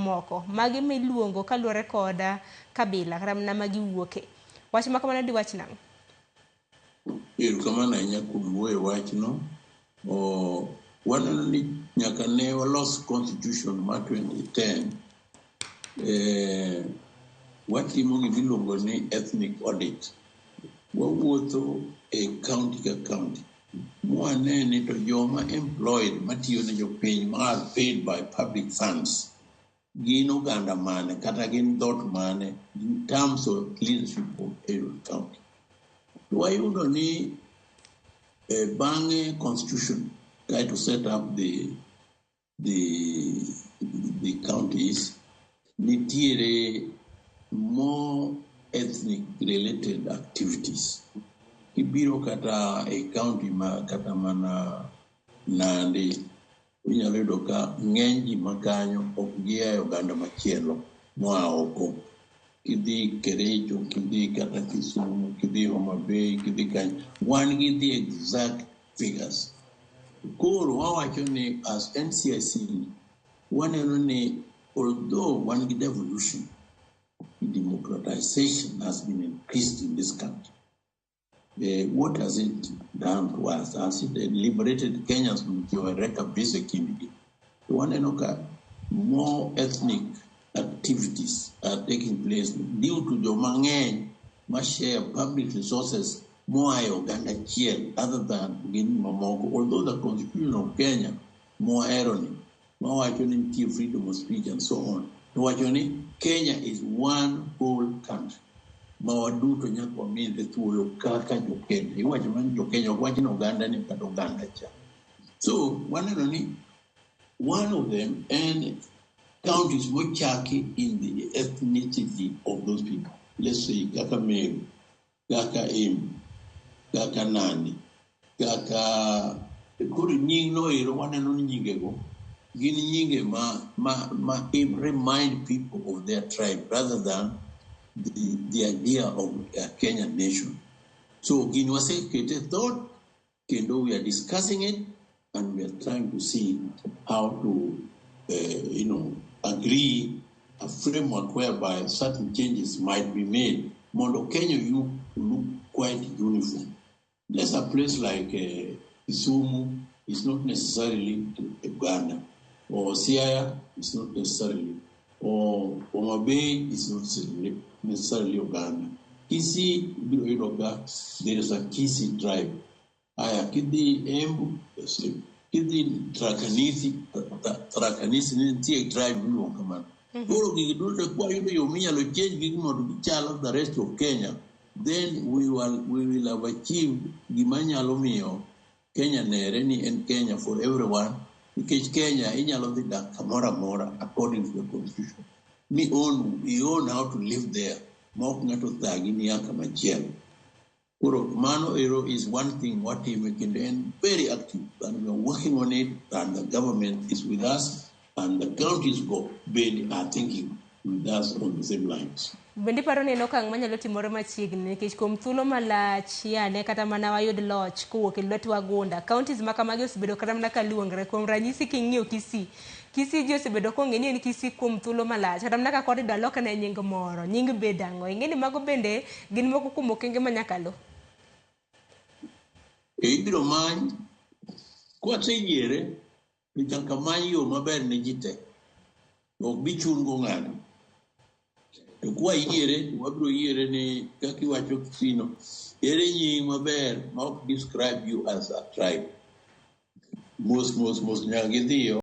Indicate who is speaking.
Speaker 1: mamoko magi miluongo kaluwore kod kabila kata mana ma giwuoke. Wach ma kamano diwach nang'o?
Speaker 2: Erokamano ahinya kuom wuoyo e wachno. Waneno ni nyaka ne walos constitution mar 2010, watimo gima iluongo ni ethnic audit. Wawuotho e county ka county mwane ni to joma employed matiyo ne jopiny ma are paid by public funds gin oganda mane kata gin dhot mane in terms of leadership of every county. To wayudo ni bang'e constitution try to set up the counties, nitiere more ethnic related activities. Kibiro kata e county ma kata mana Nandi, inyalo yudo ka ng'eny ji makanyo ok gia e oganda machielo moa oko. Kidhi Kericho, kidhi kata Kisumu, kidhi Homa Bay, kidhi kanyo, wan gi the exact figures. Koro wawacho ni as NCIC, waneno ni although wan gi devolution, democratization has been increased in this country. What has it done to us? Has it liberated Kenyans mondo ji owere kabisa e kindgi? To waneno ka more ethnic activities are taking place due to joma ng'eny ma share public resources moa e oganda achiel other than gin mamoko. Although the constitution of Kenya mohero ni mawacho ni nitie freedom of speech and so on, to wacho ni Kenya is one whole country ma waduto nyaka wamedre thuolo kaka jo-Kenya. Iwacho mana ni jo-Kenya, ok wach ni oganda ni kata oganda cha. So waneno ni one of them en counties mochaki in the ethnicity of those people. Let's say kaka Meru, kaka Embu, kaka Nandi, kaka koro nying no ero waneno ni nyingego gin nyinge ma remind people of their tribe rather than the idea of a Kenyan nation. So gini wasekete thought kendo we are discussing it and we are trying to see how to agree a framework whereby certain changes might be made mondo Kenya you look quite uniform. There's a place like Kisumu is not necessarily Uganda, or Siaya is not necessarily, or Homa Bay is not necessarily Uganda. Kisii, ibiro yudo ka there is a Kisii tribe. Aya, kidhi Embu, the same. Kidhi Tharaka Nithi, Tharaka Nithi nitie tribe miluongo kamano. Koro gigi duto kwayudo yo minyalo change gigi mondo gichal the rest of Kenya, then we will have achieved gima nyalo miyo Kenya nere ni en Kenya for everyone, nikech Kenya inyalo dhi dak kamoro amora according to the constitution. Mi own, you own how to live there, ma ok ng'ato thagi ni ya kama chielo. Koro mano ero is one thing watime kendo en very active and we are working on it and the government is with us and the counties go bende are thinking with us on the same lines.
Speaker 1: Bende iparo ni en okang' manyalo timore machiegni nikech kuom thuolo malach yane kata mana wayud loch kowuok e lwet wagunda, counties ma kamagi osebedo kata mana kaluongre. Kuom ranyisi king'iyo Kisii, Kisii ji osebedo kong'e ni en Kisii kuom thuolo malach, kata mana ka koro idwa lokne nying moro, nying bed ang'o? Ing'e ni mago bende gin moko kuom okenge ma nyaka luw.
Speaker 2: E ibiro many kwaseyiere to nyaka many yo maber ne ji te. Ok bi chun go ng'ato. To kwayiere to wabiro yiere ni kaka iwacho Kisii no, ere nying maber ma ok describe you as a tribe. Mos mos mos nyaka gidhiyo.